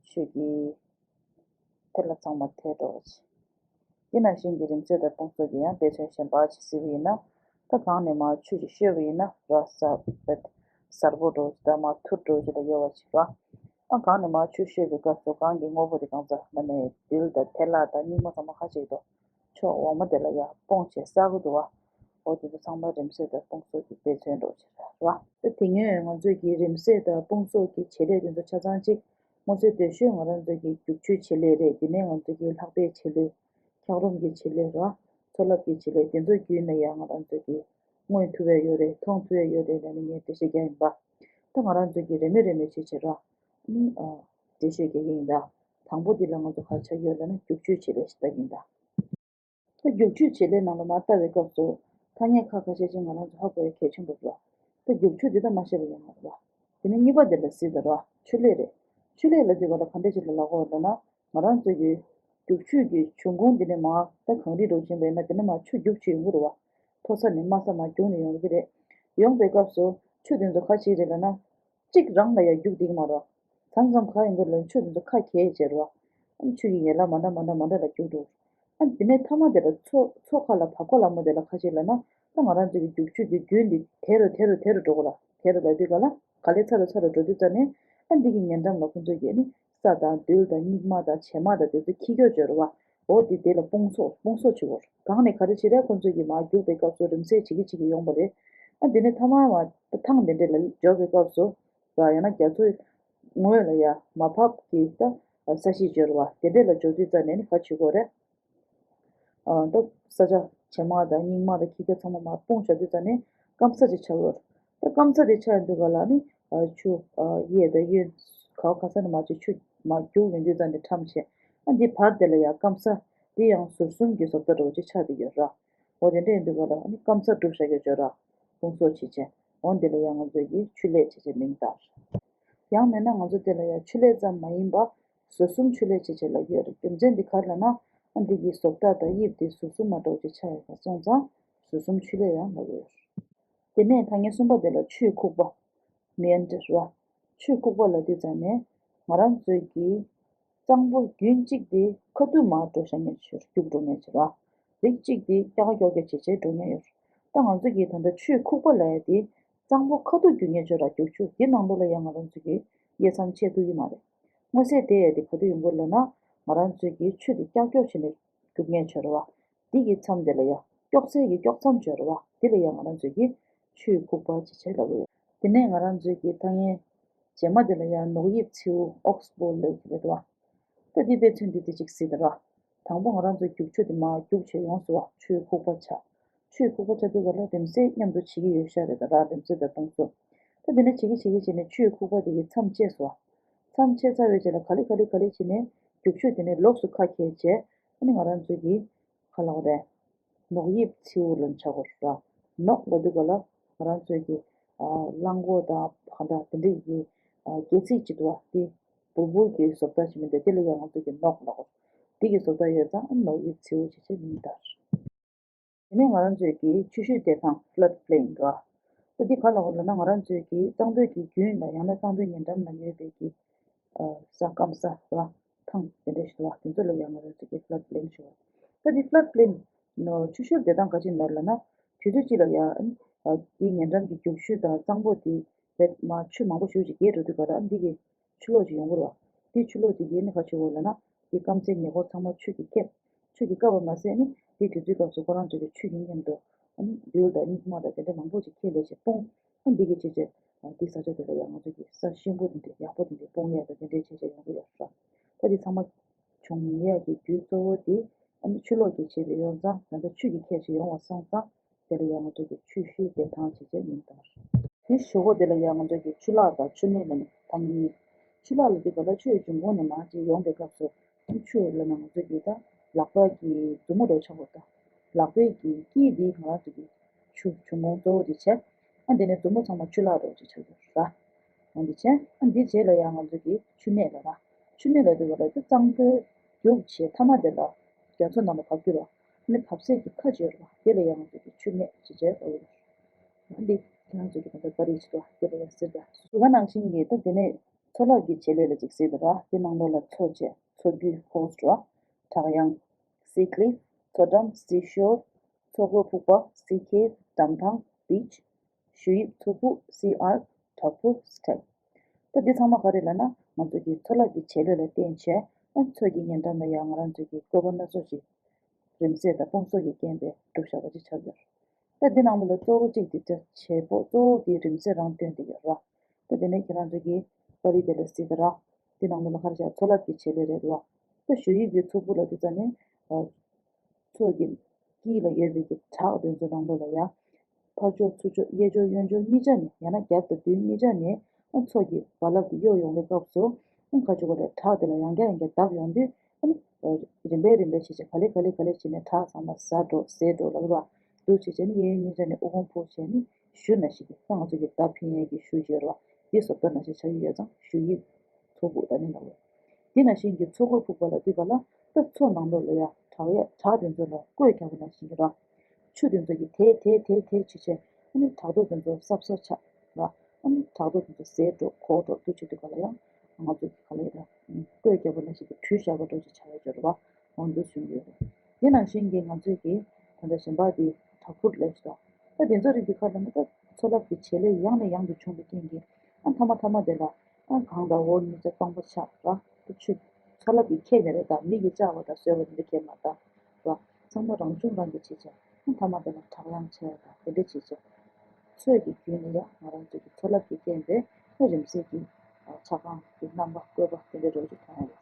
ཆོས་ཀྱི་དེ་ལ་ཚང་མ་དེ་འདྲ་བ་ཞིག་དེ་ནང་བཞིན་གྱི་རིམས་ཚད་དང་སྤུངས་གསོག་གི་ཡང་དཔེ་མཚོན་གཞན་པ་ཞིག་གཟིགས་པ་ཡིན་ན། ད་གང་ནས་མར་ཆུ་ཞིག་བཤོས་པ་ཡིན་ན་ར་ས་བེད་གཟར་པོ་འདྲ་ཞིག་ད་མར་ཐུར་འདྲ་ཞིག་ལ་གཡོ་བ་ཞིག་ར། ཨ་གང་ནས་མར་ཆུ་བཤོས་པའི་སྐབས་སུ་གང་གི་དངོས་པོ་དེ་གང་ཚ་ན་ནས་རྡུལ་དང་ཐལ་ལ་དང་སྙིགས་མ་ཚང་མ་ཁ་ཅིག་ཏུ་ཕྱོགས་འོག་མ་དེ་ལ་ཡར་སྤུངས་བྱས་བསགས་ཀྱི་འདུག་བ། འོ་དེ་ཚོ་ཚང་མ་རིམས་ཚད་དང་སྤུངས་གསོག་གི་དཔེ་མཚོན་འདྲ་ཞིག་རེད་བ། ད་དེ་སྔོན་ང་ཚོས་ཀྱི་རིམས་ཚད་དང་སྤུངས་གསོག་གི་བྱེད་ལས་དེ་ཚོ་ཆ་ཚང་གཅིག་མངོན་གསལ་དོད་ཤོས་ང་རང་ཚོ་གི་རྒྱུག་ཆུའི་བྱེད་ལས་རེད། དེ་ནས་ང་ཚོ་གི་ལྷགས་པའི་བྱེད་ལས། འཁྱགས་རོམ་གྱི་བྱེད་ལས་ར། མཚོ་རླབས་ཀྱི་བྱེད་ལས་དེ་ཚོ་བརྒྱུད་ནས་ཡང་ང་རང་ཚོ་གི་མངོན་ཐུབ་ཡ་ཡོད་རེད། མཐོང་ཐུབ་ཡ་ཡོད་རེད་ལབ་ནས་ངས་འགྲེལ་བཤད་རྒྱག་ཡིན་པ། ད་ང་རང་ཚོ་གི་རེ་མོས་རེ་མོས་བྱས་བྱས་ར། ནི་ཨ་འགྲེལ་བཤད་རྒྱག་གི་ཡིན་ད། དང་པོ་འདི་ལ་ང་ཚོ་ག་རེ་ཆགས་ཡོད་ལབ་ན་རྒྱུག་ཆུའི་བྱེད་ལས་ཞིག་ལྟ་གི་ཡིན་ད། ད་རྒྱུག་ཆུའི་བྱེད་ལས་ནང་ལ་མར་ལྟ་བའི་སྐབས་སུ་ཐ་སྙད་ཁ་ཁ་ཤས་ཅིག་ང་རང་ཚོ་ཧ་གོ་ཡ་གལ་ཆེན་པོ་རེད་བ། ད་རྒྱུག་ཆུ་འདི་ད་མ་ཤེས་པ་ཡོད་མ་རེད་བ། དེ་ནས་གཉིས་པ་འདི་ལ་གཟིགས་དང་ར། ཆུ་ལས་རེད། ཆུ་ལས་ལབ་དུས་ག་ལ་ག་འདྲ་ཞིག་ལ་ལབ་དགོས་ལབ་ན། ང་རང་ཚོ་གི་རྒྱུག་ཆུ་གི་འབྱུང་ཁུངས་འདི་ནས་མར་ད་གངས་རི་འདྲ་བོ་ཕྱིན་པ་ཡིན་ན་དེ་ནས་མར་ཆུ་རྒྱུག་བྱས་ཡོང་གི་རེད་བ། མཐོ་ས་ནས་དམའ་ས་མར་རྒྱུག་ནས་ཡོང་གི་རེད། ཡོང་པའི་སྐབས་སུ་ཆུ་དེ་ཚོ་ག་རེ་བྱེད་རེད་ལབ་ན། གཅིག་རང་ལ་ཡང་རྒྱུག་བསྡད་ཀྱི་མ་རེད། མཚམས་མཚམས་ག་ཡིན་དགོས་ལབ་ན་ཆུ་དེ་ཚོ་ཁ་གྱེས་བྱས་རེད་བ། ཨ་ནི་ཆུ་ཡི་ཡན་ལག་མ་འདྲ་མ་འདྲ་མ་འདྲ་ལ་རྒྱུག་འགྲོ། ཨ་ནི་དེ་ནས་མཐའ་མ་དེ་ལ་མཚོ་མཚོ་ཁ་ལ་བབས་ཁ་ལ་མོ་དེ་ལ་ཁ་ཕྱེ་ལབ་ན། ད་ང་རང་ཚོ་གི་རྒྱུག་ཆུ་གི་རྒྱུན་འདི་དལ་རུ་དལ་རུ་དལ་རུ་འགྲོ་གི་ར། དལ་རུ་ལབ་དུས་ག་ལ་ག་ལེ་ཚ་རུ་ཚ་རུ་འགྲོ་དུས་ཙ་ནས། ཨ་འདི་གི་ཉེ་འགྲམ་ལ་ཁོང་ཚོ་གི་ཨ་ནི་ས་དང་རྡུལ་དང་སྙིགས་མ་དང་བྱེ་མ་དང་དེ་ཚོ་འཁྱེར་འགྲོ་བྱས་རེད་བ། འོ་དེ་དེ་ལ་སྤུངས་གསོག་སྤུངས་གསོག་བྱེད་དགོས་རེད། གང་ནས་ག་རེ་བྱེད་རེད། ཁོང་ཚོ་གི་མར་རྒྱུག་པའི་སྐབས་སུ་རིམས་ཚད་ཇེ་གི་ཇེ་གི་ཡོང་བ་རེད། ཨ་དེ་ནས་མཐའ་མ་བ་ཐང་དེ་འདྲ་ལ་འབྱོར་བའི་སྐབས་སུ་ར། ཡང་ན་རྒྱ་མཚོའི་ངོས་ལ་ཡ་མར་བབས་ཀྱི་ད་ས་གཞི་འབྱོར་བ་དེ་འདྲ་ལ་འབྱོར་དུས་ཙ་ནས་ནི་ག་བྱེད་དགོས་རེད། ཨ་ད་ས་ཆ་བྱེ་མ་དང་སྙིགས་མ་དང་ཁྱི་སྐྱག་ཚང་མ་མར་སྤུངས་བཞག་དུས་ཙ་ནས་སྐམ་ས་ཅིག་ཆགས་ཡོད། ད་སྐམ་ས་དེ་ཆགས་ཡོང་དུས་ག་ལ་ནི་ཨ་ཆུ་ཨ་གཡས་དང་གཡོན་ག་བ་ག་ས་ནས་མར་ཅིག་ཆུ་མར་རྒྱུག་ཡོང་དུས་ཙ་ནས་ཁྲམ་བྱས། ཨ་འདི་བར་དེ་ལ་ཡང་སྐམ་ས་དེ་ཡང་ཟུར་གསུམ་གྱི་བཟོ་ལྟ་འདྲ་བོ་ཅིག་ཆགས་བསྡད་ཡོད་ར། འོ་དེ་འདྲ་ཡིན་དུས་ག་ལ་ཨ་ནི་སྐམ་ས་སྒྲུབ་བཞག་ཡོད་ཅོག་ར། སྤུངས་གསོག་བྱེད་བྱས། འོ་འདི་ལ་ཡང་ང་ཚོས་ཀྱིས་ཆུ་ལས་བྱེད་ཅེས་མིང་བཏགས། ཡང་མིན་ན་ང་ཚོ་དེ་ལ་ཡང་ཆུ་ལས་ཙམ་མ་ཡིན་པ། ཟུར་གསུམ་ཆུ་ལས་བྱེད་ཅེས་ལབ་ཀྱི་ཡོད་རེད། རྒྱུ་མཚན་འདི་ག་རེ་ལབ་ན། ཨ་འདི་གི་བཟོ་ལྟ་དང་དབྱིབས་དེ་ཟུར་གསུམ་མ་འདྲ་བོ་ཅིག་ཆགས་ཡོད་པ་སོང་ཙང་ཟུར་གསུམ་ཆུ་ལས་ཡང་ལབ་ཀྱི་ཡོད་རེད། དེ་ནས་ཐ་སྙད་གསུམ་པ་དེ་ལ་ཆུའི་ཁུག་པ། མེན་ཌར་བ། ཆུའི་ཁུག་པ་ལབ་དུས་ཙ་ནས་ང་རང་ཚོས་ཀྱིས་གཙང་པོ་རྒྱུན་གཅིག་དེ་ཁ་ཐུག་མར་འགྲོ་བཞག་མཁན་ཆུར་རྒྱུག་འགྲོ་མཁན་ཆུ་ར། རིགས་གཅིག་དེ་ཀྱག་ཀྱོག་ཀྱོག་བྱེད་བྱེད་འགྲོ་མཁན་ཡོད། ད་ང་ཚོ་གིས་ད་ལྟ་ཆུའི་ཁུག་པ་ལབ་ཡ་དེ་གཙང་པོ་ཁ་ཐུག་རྒྱུག་མཁན་ཆུ་ར། རྒྱུག་ཆུ་དེ་ནང་ལོགས་ལ་ཡང་ང་རང་ཚོ་གིས་དབྱེ་མཚམས་ཕྱེ་ཐུབ་ཀྱི་མ་རེད། མངོན་གསལ་དེ་ཡ་དེ་ག་དུས་ཡོང་གི་ལབ་ན། ང་རང་ཚོས་ཀྱིས་ཆུ་དེ་ཀྱག་ཀྱོག་བྱས་ནས་རྒྱུག་མཁན་ཆུ་ར་བ། འདི་གི་མཚམས་དེ་ལ་ཡ་ཀྱོག་ཚད་ཀྱི་ཀྱོག་མཚམས་ཆུ་ར་བ། དེ་ལ་ཡ་ང་རང་ཚོས་ཀྱིས་ཆུའི་ཁུག་པ་ཅེས་བྱས་ལབ་ཀྱི་ཡོད། དེ་ནས་ང་རང་ཚོས་ཀྱིས་ཐ་སྙད་ རྗེས་མ་དེ་ལ་ཡང་ནོག་དབྱིབས་མཚེའུ་ཨོག་སི་བྷོ་ལེག་རེད་བ། ད་འདི་དཔེ་མཚོན་འདི་དེ་གཅིག་གཟིགས་དང་ར། དང་པོ་ང་རང་ཚོའི་རྒྱུག་ཆུ་དེ་མར་རྒྱུག་བྱས་ཡོང་སོང་བ། ཆུའི་ཁུག་པ་ཆགས། ཆུའི་ཁུག་པ་ཆགས་དུས་སྐབས་ལ་རིམ་བསྲེ་མཉམ་དུ་བྱེད་ཀྱི་ཡོད་ཤག་རེད་ད་ར། རིམ་བསྲེ་དང་དཔུང་གསོ། ད་དེ་ནས་བྱེད་ཀྱི་བྱེད་ཀྱི་བྱས་ནས་ཆུའི་ཁུག་པ་དེ་གི་མཚམས་བཅད་སོང་བ། མཚམས་བཅད་ཚར་བའི་རྗེས་ལ་ག་ལེ་ག་ལེ་ག་ལེ་བྱས་ནས་རྒྱུག་ཆུ་དེ་ནས་ལོགས་སུ་ཁ་གྱེས་བྱས། ཨ་ནི་ང་རང་ཚོའི་གི་ག་ལབ་དགོས་རེད། ནོག་དབྱིབས་མཚེའུ་ལ་ཆགས་པ་རེད་ར། ནོག་ལབ་དུས་སྐབས་ལ་ང་རང་ཚོའི་གི་ཨ་གླང་མགོ་དང་ག་འདྲ་དེ་འདྲའི་གི་ཨ་སྒལ་ཚིགས་ཅིག་འདུག་བ། དེ་བུར་བུར་གྱི་བཟོ་ལྟ་ཞིག་མི་འདུག་དེ་ལ་ཡང་ང་ཚོ་གི་ནོག་ལབ་དགོས། དེ་གི་བཟོ་ལྟ་ཡོད་ཙང་ནོག་དབྱིབས་མཚེའུ་ཞེས་བྱས་མིང་བཏགས། དེ་ནས་ང་རང་ཚོའི་གི་ཆུ་ཤུལ་བདེ་ཐང་flood plain འདུག་བ། ད་འདི་ག་ལབ་དགོས་ལབ་ན་ང་རང་ཚོའི་གི་གཙང་པོའི་གི་རྒྱུན་ལ་ཡང་ན་གཙང་པོའི་ཉེ་འགྲམ་ལ་ཡོད་པའི་གི་ས་སྐམ་ས་ར་ཐང་དེ་འདྲ་ཞིག་ལ་དེ་ཚོ་ལ་ཡང་ང་རང་ཚོ་གི་flood plain ཞུ་བ། ད་འདི་flood plain ནོ་ཆུ་ཤུལ་བདེ་ཐང་ག་ཅི་ལབ་ན་དུས་ཚོད་གཅིག་ལ་ཡང་དེའི་ཉེ་འགྲམ་གྱི་རྒྱུག་ཆུ་དང་གཙང་པོ་དེ་རེད་མ་ཆུ་མང་པོ་ཞིག་རྒྱས་འགྲོ་དུས་ག་ལ་འདི་གི་ཆུ་ལོག་ཅིག་ཡོང་གི་རེད་བ། དེའི་ཆུ་ལོག་དེ་གི་ནི་ག་ཅི་ཡོད་ལབ་ན་དེ་སྐམ་སའི་ཉེ་འཁོར་ཚང་མ་ཆུ་གིས་ཁེབས། ཆུ་གིས་བཀབ་པ་མ་ཟད་ནི་དེའི་དུས་ཚོད་སྐབས་སུ་ཁོ་རང་ཚོ་གི་ཆུ་གི་མཉམ་དུ་ཨ་ནི་རྡུལ་དང་སྙིགས་མ་དང་དེ་འདྲ་མང་པོ་ཅིག་ཁྱེར་ལས་བྱས་སྤུངས། ཨ་འདི་གི་ཆེད་ཆེད་དེ་ས་ཆ་དེ་ལ་ཡང་ང་ཚོ་གི་ས་གཤིན་པོ་དེ་འདྲ་ཡག་པོ་དེ་འདྲ་སྤུངས་ཡས་དང་དེ་འདྲའི་ཆེད་ཆེད་ཡོང་གི་ཡོད་ར། ད་དེ་ཚང་མ་བྱུང་ཡས་ཀྱི་རྒྱུ་གཙོ་བོ་དེ་ཨ་ནི་ཆུ་ལོག་གི་བྱས་པའི་ཡོང་ཙང་ད་ལྟ་ཆུ་གི་ཁྱད་ཆེ་ཡོང་བ་སོང་ཙང་དེ་ལ་ཡང་ང་ཚོ་གི་ཆུ་ཤུལ་བདེ་ཐང་བྱས་བྱས་མིང་བཏགས། དེ་གཞུག་གུ་དེ་ལ་ཡང་ང་ཚོ་གི་ཆུ་ལྷག་དང་ཆུ་སྣོད་ལ་ནི་ཐང་གི་གཉིས། ཆུ་ལྷག་ལ་དུས་སྐབས་ལ་ཆུ་ཡི་འབྱུང་ཁུངས་ནས་མར་ཅིག་ཡོང་པའི་སྐབས་སུ་ཆུ་ལ་ནང་ཚོད་ཀྱི་ད་ལག་པ་གི་མཛུབ་མོ་འདྲ་ཆགས་པ་དང་། ལག་པའི་གི་དཀྱིལ་འདི་ང་རང་ཚོ་གི་ཆུ་འབྱུང་ཁུངས་གཙོ་བོ་དེ་བྱས། ཨ་འདི་ནས་མཛུབ་མོ་ཚང་མ་ཆུ་ལྷག་འདྲ་ཅིག་ཆགས་ཀྱི་ར། ཨ་འདི་བྱས་ཨ་འདི་རྗེས་ལ་ཡང་ང་ཚོ་གི་ཆུ་སྣོད་ལ་ར། ཆུ་སྣོད་ལ་དུས་སྐབས་ལ་ད་གཙང་པོའི་རྒྱུག་བྱས་མཐའ་མ་དེ་ལ་རྒྱ་མཚོ་ནང་ལ་བབས་ཀྱི་ར། ཨ་ནི་བབས་སའི་གི་ཁ་ཅིག་ཡོད་ར། དེ་ལ་ཡང་ང་ཚོ་གི་ཆུ་སྣོད་ཅེས་བྱས་པ་ཡོད་ར། འདི་ཁྱེད་རང་ཚོ་གི་ད་ལྟ་པར་རིས་ཅིག་འདུག་དེ་ལ་ཡང་ཟེར་ད། དེ་ག་ནང་བཞིན་གྱི་ད་དེ་ནས་མཚོ་རླབས་ཀྱི་བྱེད་ལས་ལ་ཅིག་ཟེར་ད་ར། དེ་ནང་ལོགས་ལ་མཚོ་བྱས་མཚོ་རྒྱུད་coast ར། བྲག་གཡང་། sea cliff མཚོ་འགྲམ་seashore མཚོ་སྒོ་ཕུག་པ་sea cave འགྲམ་ཐང་beach གཞུ་དབྱིབས་མཚོ་ཕུག་sea arch བྲག་ཕུག step ད་འདི་ཚང་མ་ག་རེ་ལབ་ན་ང་ཚོ་གི་མཚོ་རླབས་ཀྱི་བྱེད་ལས་ལ་བརྟེན་བྱས་ཨ་མཚོ་གི་ཉེ་འགྲམ་ལ་ཡང་ང་རང་ཚོ་གི་བཀོད་པ་སྣ་ཚོགས་ཤིག་རིམ་སྲེལ་དང་དཔུང་གསོག་གི་རྐྱེན་པས་གྲུབ་བཞག་པ་ཅིག་ཆགས་ཡོད། ད་འདི་ནང་ལོགས་ལ་གཙོ་བོ་གཅིག་དེ་ཚོ་བྱེད་པོ་གཙོ་བོ་དེ་རིམ་སྲེལ་རང་བཏོན་དེ་ཡོད་ར། ད་དེ་ནས་ཁྱེད་རང་ཚོ་གི་པར་རིས་དེ་ལ་གཟིགས་དང་ར། འདི་ནང་ལོགས་ལ་ག་རེ་བྱ་མཚོ་རླབས་ཀྱི་བྱེད་ལས་རེད་ར། ད་གཞུ་དབྱིབས་ཀྱི་མཚོ་ཕུག་ལ་དེ་ཙ་ནས་མཚོ་གི་དཀྱིལ་ལ་ཡོད་པའི་གི་བྲག་དེ་ཚོ་ནང་ལོགས་ལ་ཡ། ཕར་ཕྱོགས་ཚུར་ཕྱོགས་གཡས་ཕྱོགས་གཡོན་ཕྱོགས་གཉིས་ཆ་ནས་ཡང་ན་རྒྱབ་དང་མདུན་གཉིས་ཆ་ནས་ཨ་མཚོ་གི་རྦ་རླབས་དེ་གཡོ་ཡོང་བའི་སྐབས་སུ་ཨ་ཁ་ཆུ་གོ་རེ་བྲག་དེ་ལ་ཡང་བསྐྱར་ཡང་བསྐྱར་བརྡབས་ཡོང་དུས་ཨ་ནི་རིམ་པས་རིམ་པས་བྱས་བྱས་ག་ལེ་ག་ལེ་ག་ལེ་བྱས་ནས་བྲག་ཚང་མ་ཟག་འགྲོ་ཟད་འགྲོ་ལབ་ར། འདུག་བྱས་བྱས་ནས་གཡས་གཡོན་གཉིས་ཆ་ནས་ཨོ་ཧོང་ཕུ་བྱས་ནས་གཞུ་ནང་བཞིན་གྱི་ད་ང་ཚོ་གི་མདའ་འཕེན་ཡས་ཀྱི་གཞུ་བྱས་ར་བ་དེ་བཟོ་ལྟ་ནང་བཞིན་ཆགས་ཀྱི་ཡོད་ཙང་གཞུ་དབྱིབས་མཚོ་ཕུག་ད་ནི་ལབ་ར། དེ་ནང་བཞིན་གྱི་མཚོ་སྒོ་ཕུག་པ་ལ་དུས་པ་ལ་ད་མཚོ་ནང་ལོགས་ལ་ཡ་བྲག་ཡ་བྲག་དེ་ཚོ་ལ་བརྐོས་རྒྱག་པ་ནང་བཞིན་གྱི་ར། ཆུ་དེ་ཚོ་གིས་དེད་དེད་དེད་དེད་བྱས་བྱས་ཨ་ནི་བྲག་རྡོ་དེ་ཚོ་སྲབ་སྲབ་ཆགས་ར། ཨ་ནི་བྲག་རྡོ་དེ་ཚོ་ཟད་འགྲོ་འགོག་འགྲོ་འདུག་བྱེད་དུས་ག་ལ་ཡང་ང་ཚོ་གི་ག་ལ་ཡ་བརྐོས་རྒྱག་པ་ནང་བཞིན་གྱི་བྲུས་བཞག་པ་འདྲ་ཅིག་ཆགས་ཡོད་ཅོག་རེད་བ། འོ་འདུག་བྱུང་ཡོད་རེད། དེ་ནང་བཞིན་གྱི་ང་ཚོས་ཀྱི་ད་ལྟ་གཞན་པ་དེ་བྲག་ཕུག་ལས་ཤི་ད། ད་དེ་ཚོ་རིགས་དེ་ག་ལ་ནི་ད་མཚོ་རླབས་ཀྱི་བྱེད་ལས་ཡང་ནས་ཡང་དུ་བྱུང་བའི་རྐྱེན་གྱིས་ཨ་མཐའ་མ་མཐའ་མ་དེ་ལ་ཨ་གངས་དང་འོག་གཉིས་ཆ་སྟོང་པ་ཆགས་ར། ད་ཆུ་མཚོ་རླབས་ཀྱིས་ཁྱེར་ནས་རེད་ད། མི་གིས་བཅག་པ་དང་བཟོས་པ་དེ་འདྲ་ཁྱེར་མ་ད་ར། ཚང་མ་རང་བྱུང་རང་གིས་བྱེད་བྱས་ཨ་མཐའ་མ་དེ་ལ་བྲག་གཡང་ཆེ་བ་དང་དེ་འདྲ་བྱེད་བྱས། མཚོ་གི་བརྒྱུད་ནས་ཡང་ང་རང་ཚོ་གི་མཚོ་རླབས་ཀྱི་རྐྱེན་པས་ཨ་རིམ་སྲེལ་གྱི་ཆ་གང་གི་རྣམ་པ་བཀོད་པ་དེ་འདྲ་འདྲ་བོ་ཅིག་མཐོང་ཡོད།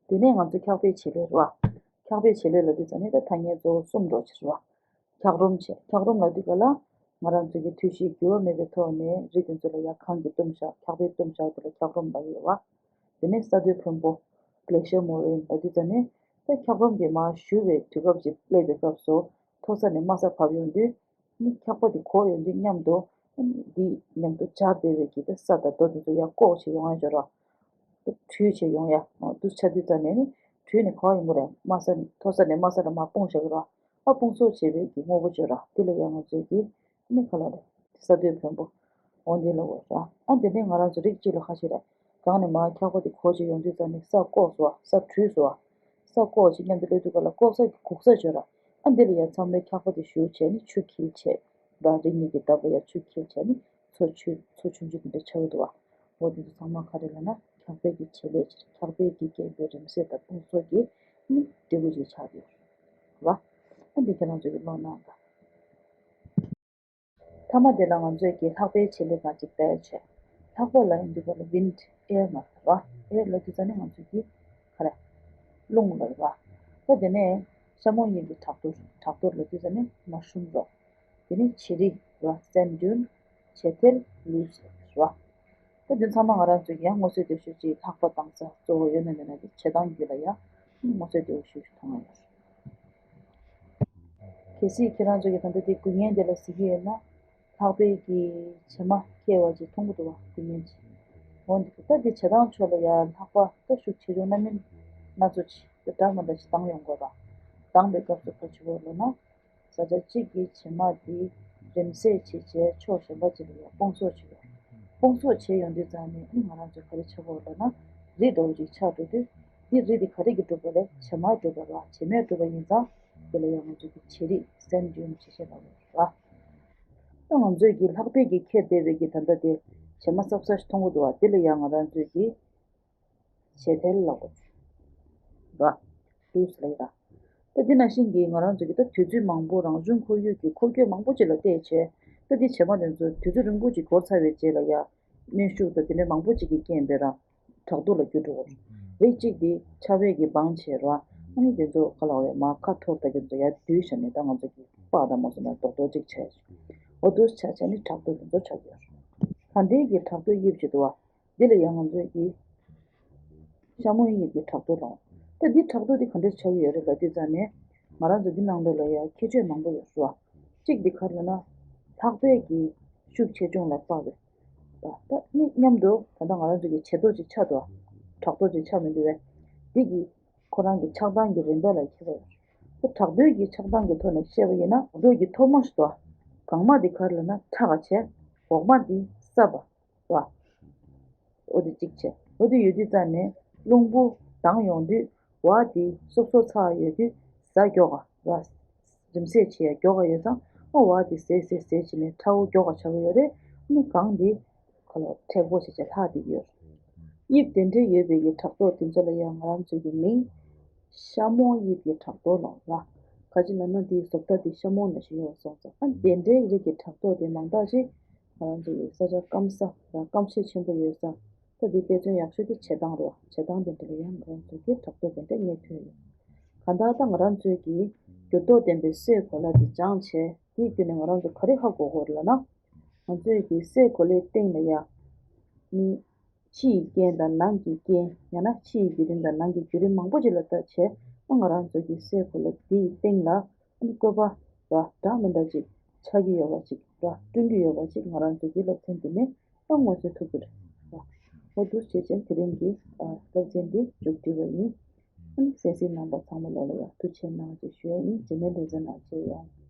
དེ་ནས་ང་ཚོ་འཁྱགས་པའི་བྱེད་ལས་རེད་བ། འཁྱགས་པའི་བྱེད་ལས་ལབ་དུས་ཙམ་ནས་ད་ཐ་སྙད་གཙོ་བོ་གསུམ་འདྲ་བོ་ཅིག་རེད་བ། འཁྱགས་རོམ་བྱས། འཁྱགས་རོམ་ལབ་དུས་ག་ལ་ང་རང་ཚོ་གི་དུས་བཞིའི་འགྱུར་བ་མེད་པའི་ཐོག་ནས་རི་དེ་ཚོ་ལ་ཡར་གངས་ཀྱིས་བཏུམས་བཞག་འཁྱགས་པས་བཏུམས་བཞག་དེ་ལ་འཁྱགས་རོམ་ལབ་ཀྱི་ཡོད་བ། དེ་ནས་ས་རྡོའི་ཕོན་པོ་glacial moraine ལབ་དུས་ཙམ་ནས་ད་འཁྱགས་རོམ་དེ་མར་གཞུ་བའི་དུས་སྐབས་ཅིག་སླེབས་པའི་སྐབས་སུ་མཐོ་ས་ནས་དམའ་ས་བབས་ཡོང་དུས། ཨ་ནི་འཁྱགས་པ་དེ་གོག་ཡོང་དུས་མཉམ་དུ་ཨ་ནི་འདི་མཉམ་དུ་སྦྱར་བསྡད་པའི་གི་ད་ས་དང་རྡོ་དེ་ཚོ་ཡར་བཀོག་བྱས་ཡོང་ཡ་ཅོ་ར། ད་དྲུད་བྱས་ཡོང་ཡ། འོ་འདུག་ཆ་དུས་ཙམ་ནས་ནི་དྲུད་ནས་ག་པར་ཡོང་གི་རེད། དམའ་ས་ནས་མཐོ་ས་ནས་དམའ་ས་ལ་མར་སྤུངས་བཞག་གི་ར། ཨ་སྤུངས་གསོག་བྱས་པའི་གི་དངོས་པོ་ཅོ་ར་དེ་ལ་ཡང་ང་ཚོས་ཀྱི་ཨ་ནི་ག་ལ་རེད། ས་རྡོའི་ཕོན་པོ། འོ་འདི་ལ་འོ་ར། ཨ་འདི་ནས་ང་རང་ཚོ་རིགས་གཅིག་ལ་ཁ་ཤས་རེད། གང་ནས་མར་འཁྱགས་པ་དེ་གོག་བྱས་ཡོང་དུས་ཙམ་ནས་ས་བཀོག་སོང་བ། ས་དྲུད་སོང་བ། ས་བཀོག་བྱས་མཉམ་དུ་སླེབས་དུས་སྐབས་ལ་བཀོག་ས་གི་གུག་ས་ཅོ་ར། ཨ་འདི་ལ་ཡ་མཚམས་རེ་འཁྱགས་པ་དེ་གཞུ་བྱས་ནས་ཆུ་འཁྱིལ་བྱས། ར་རི་གཉིས་ཀྱི་འདབས་ལ་ཡ་ཆུ་འཁྱིལ་བྱས་ནས་མཚོ་ཆུ་མཚོ་ཆུང་ཆུང་དེ་འདྲ་ཆགས་ཀྱི་འདུག་བ། འོ་དེ་ཚོ་ཚང་མ་ག་རེ་ལབ་ན་འཁྱགས་པའི་གི་བྱེད་ལས་ཅིག་འཁྱགས་པའི་གི་རྐྱེན་པས་རིམ་སྲེལ་དང་དཔུང་གསོག་གི་ནི་འབྲས་བུ་ཅིག་ཆགས་ཀྱི་ཡོད་རེད་བ། ཨ་འདི་ཁྱེད་རང་ཚོ་གི་བློ་སྣང་དང་། མཐའ་མ་དེ་ལ་ང་ཚོས་ཀྱི་ལྷག་པའི་བྱེད་ལས་ཁག་ཅིག་ལྟ་ཡ་བྱས། ལྷག་པ་ལབ་ཡོང་དུས་སྐབས་ལ་ཝིན་ཌི་ཨེར་མ་རེད་བ། ཨེར་ལབ་དུས་ཙ་ནས་ང་ཚོས་ཀྱི་ག་རེ། རླུང་ལབ་རེད་བ། ད་དེ་ནས་ཤ་མོང་དབྱིབས་ཀྱི་བྲག་རྡོ། བྲག་རྡོ་ལབ་དུས་ཙ་ནས་མ་ཤུམ་རོག། དེ་ནས་བྱེ་རི་རེད་བ། སེན་ཌུན། བྱེ་ཐལ། ལུས་ལབ་རེད་བ། ད་དེ་ཚང་མ་ང་རང་ཚོས་ཀྱི་ཡང་མངོན་གསལ་དོད་ཤོས་ཅིག་ལྷག་པ་དང་ས་གཙོ་བོ་ཡོད་ན་མེད་ན་དེ་བྱེད་སྟངས་རྒྱུད་ལ་ཡང་མངོན་གསལ་དོད་ཤོས་ཤིག་མཐོང་ཡ་ཡོད་རེད། གལ་སྲིད་ཁྱེད་རང་ཚོ་གིས་ད་ལྟ་དེ་འགུལ་བརྙན་དེ་ལ་གཟིགས་ཀྱི་ཡོད་ན། ལྷག་པའི་གི་བྱེ་མ་འཁྱེར་བ་ཅིག་མཐོང་གི་འདུག་བ། འགུལ་བརྙན་ཅིག་འོ་འདི་ད་དེ་བྱེ་ཐང་ཕྱོགས་ལ་ཡ་ལྷག་པ་ད་ཤུགས་ཆེ་ཆུང་སྣ་མིན་སྣ་ཚོགས་ཅིག་ད་འདྲ་མ་འདྲ་ཅིག་བཏང་ཡོང་དགོས་པ། བཏང་པའི་སྐབས་སུ་ག་རེ་བྱེད་དགོས་ལབ་ན། ས་ཆ་གཅིག་གི་བྱེ་མ་དེ་རིམ་བསྲེས་བྱས་བྱས་ཕྱོགས་གཞན་པ་ཅིག་ལ་ཡ་སྤུངས་གསོག་བྱེད་དགོས། སྤུངས་གསོག་བྱས་ཡོང་དུས་ཙང་ནས་ཨ་ནི་ང་རང་ཚོས་ག་རེ་བྱེད་དགོས་ལབ་ན། རི་འདྲ་བོ་ཅིག་ཆགས་འགྲོ་དུས། འདི་རི་འདི་ག་རེ་གིས་གྲུབ་པ་རེད། བྱེ་མ་གྲུབ་པ་རེད་བ། བྱེ་མས་གྲུབ་པ་ཡིན་ཙང་། དེ་ལ་ཡང་ང་ཚོས་ཀྱི་བྱེ་རི་སེན་ཌུན་བྱེ་བྱེ་ལབ་ཡོད་རེད་བ། ད་ང་ཚོས་ཀྱི་ལྷག་པའི་གི་འཁྱེར་བསྡད་པའི་གི་ད་ལྟ་དེ་བྱེ་མ་སྲབ་ས་ཞིག་མཐོང་གི་འདུག་བ། དེ་ལ་ཡང་ང་རང་ཚོས་ཀྱི་བྱེ་ཐལ་ལབ་དགོས་རེད་བ། ལུས་ལབ་ཡོད་ར། ད་འདི་ནང་བཞིན་གྱི་ང་རང་ཚོས་ཀྱི་ད་དུས་ཚོད་མང་པོ་རང་བྱུང་ཁོར་ཡུག་གི་འཁོར་སྐྱོད་མང་པོ་ཅིག་ལ་བལྟས་བྱས། ད་འདི་བྱེ་མ་དེ་ཚོ་དུས་ཚོད་རིང་པོ་ཅིག་འགོར་ཚར་བའི་རྗེས་ལ་ཡ། གནོན་ཤུགས་དང་དེ་འདྲའི་མང་པོ་ཅིག་གི་རྐྱེན་པས་ར། བྲག་རྡོ་ལ་འགྱུར་འགྲོ་བ་རེད། རིགས་གཅིག་དེ་ཆར་པས་ཀྱིས་སྦངས་བྱས་ར། ཨ་ནི་དེ་ཚོ་ག་ལ་བའི་མར་ཁ་འཐོར་ད་དེ་ཚོ་ཡར་བསྡུས་བྱས་ནས་ད་ང་ཚོ་གི་པགས་དང་མ་སོ་ན་རྡོག་རྡོག་ཅིག་ཆགས་ཤིང་། འོ་དུས་ཆ་ཆ་ནི་བྲག་རྡོ་དེ་ཚོ་ཆགས་ཀྱི་ཡོད་རེད། ད་ལྟའི་གི་བྲག་རྡོ་དབྱིབས་ཅིག་འདུག་བ། འདི་ལ་ཡང་ང་ཚོས་ཀྱི་ཤ་མོང་དབྱིབས་ཀྱི་བྲག་རྡོ་ལབ། ད་འདི་བྲག་རྡོ་འདི་ག་འདྲས་ཆགས་ཀྱི་ཡོད་རེད་ལབ་དུས་ཙང་ནས། ང་རང་ཚོ་འདི་ནང་ལོགས་ལ་ཡང་ཁྱད་ཆོས་མང་པོ་ཡོད་རེད་བ། གཅིག་འདི་ག་རེ་ལབ་ན། ལྷག་པའི་གི་ཤུགས་ཆེ་ཆུང་ལ་དཔག་པའི། ད་ནི་མཉམ་དུ་ད་ལྟ་ང་རང་ཚོ་གི་བྱེ་རྡོ་ཅིག་ཆགས་འདུག་བ། བྲག་རྡོ་ཅིག་ཆགས་མི་འདུག་བས། འདི་གི་ཁོ་རང་གི་ཆགས་སྟངས་ཀྱི་རིམ་པ་ལ་ཁྱད་པར་ཡོད་རེད། ད་བྲག་རྡོའི་གི་ཆགས་སྟངས་ཀྱི་ཐོག་ནས་བཤད་པ་ཡིན་ན། བྲག་རྡོ་གི་ཐོག་མ་ཞིག་འདུག་བ། གང་མ་འདི་ག་རེ་ལབ་ན་ཕྲ་བ་བྱས། འོག་མ་འདི་སྲབ་པ། བ། འོ་དེ་གཅིག་བྱས། འོ་དེ་ཡོད་དུས་ཙང་ནས་རླུང་བུ་ལྡང་ཡོང་དུས། བ་དེ་སོབ་སོབ་ཚ་བ་ཡོད་དུས་ཟ་མགྱོགས་ག་བ། རིམ་བསྲེས་བྱེད་ཡ་མགྱོགས་ག་ཡོད་ཙང་། ཨ་བ་དེ་ཟད་ཟད་ཟད་བྱས་ནས་ཕྲ་བོ་མགྱོགས་ག་ཆགས་ཀྱི་ཡོད་རེད། ཨ་ནི་གང་དེ་ཁ་ལོ་མཁྲེགས་པོ་བྱས་བྱས་ལྷག་བསྡད་ཀྱི་ཡོད་རེད། དབྱིབས་དེ་འདྲའི་ཡོད་པའི་གི་བྲག་རྡོ་དེ་ཚོ་ལ་ཡང་ང་རང་ཚོའི་གི་མིང་། ཤ་མོང་དབྱིབས་ཀྱི་བྲག་རྡོ་ལབ་ར། ག་ཅི་ལབ་ན་དེའི་བཟོ་ལྟ་དེ་ཤ་མོང་ནང་བཞིན་ཡོད་སོང་ཙང་། ཨ་དེ་འདྲའི་རིགས་ཀྱི་བྲག་རྡོ་དེ་མང་དག་ཅིག་ང་རང་ཚོ་ཡི་ས་ཆ་སྐམ་ས་ར་སྐམ་ཤས་ཆེན་པོ་ཡོད་ས། ད་དེ་དཔེ་མཚོན་ཡག་ཤོས་དེ་བྱེ་ཐང་རེད་བ། བྱེ་ཐང་དེ་འདྲ་ལ་ཡང་ང་རང་ཚོ་གི་བྲག་རྡོ་དེ་འདྲ་རྙེད་ཐུབ་ཡོད། གང་ལྟར་ད་ང་རང་ཚོའི་གི་འགྱུར་ལྡོག་ལྡན་པའི་སའི་གོ་ལ་དེ་སྦྱངས་བྱས། དེའི་བརྒྱུད་ནས་ང་རང་ཚོ་ག་རེ་ཧ་གོ་དགོས་རེད་ལབ་ན། ང་ཚོའི་གི་སའི་གོ་ལའི་སྟེང་ལ་ཡ། ནི། ཕྱི་ཡི་རྐྱེན་དང་ནང་གི་རྐྱེན། ཡང་ན་ཕྱི་ཡི་བརྒྱུད་རིམ་དང་ནང་གི་བརྒྱུད་རིམ་མང་པོ་ཅིག་ལ་ལྟ་བྱས། ཨ་ང་རང་ཚོ་གི་སའི་གོ་ལ་འདིའི་སྟེང་ལ་ཨ་ནི་བཀོད་པ་ར་འདྲ་མི་འདྲ་ཅིག་ཆགས་ཀྱི་ཡོད་པ་ཅིག་ར་བསྐྲུན་གྱི་ཡོད་པ་ཅིག་ང་རང་ཚོ་གི་སློབ་ཚན་འདི་ནས་ཨ་མངོན་གསལ་ཐུབ་ཀྱི་རེད་ར། འོ་འདུག་བྱས་ཙང་དེ་རིང་གི་ཨ་སློབ་ཚན་འདི་མཇུག་སྒྲིལ་བ་ཡིན། ཨ་ནི་གསན་གཟིགས་གནང་བ་ཚང་མ་ལོ་ལ་ཡང་ཐུགས་རྗེ་གནང་ཞེས་ཞུ་ཡ་ཡིན། རྗེས་མའི་ལེ་ཚན་ནང་མཇལ་ཡོང་།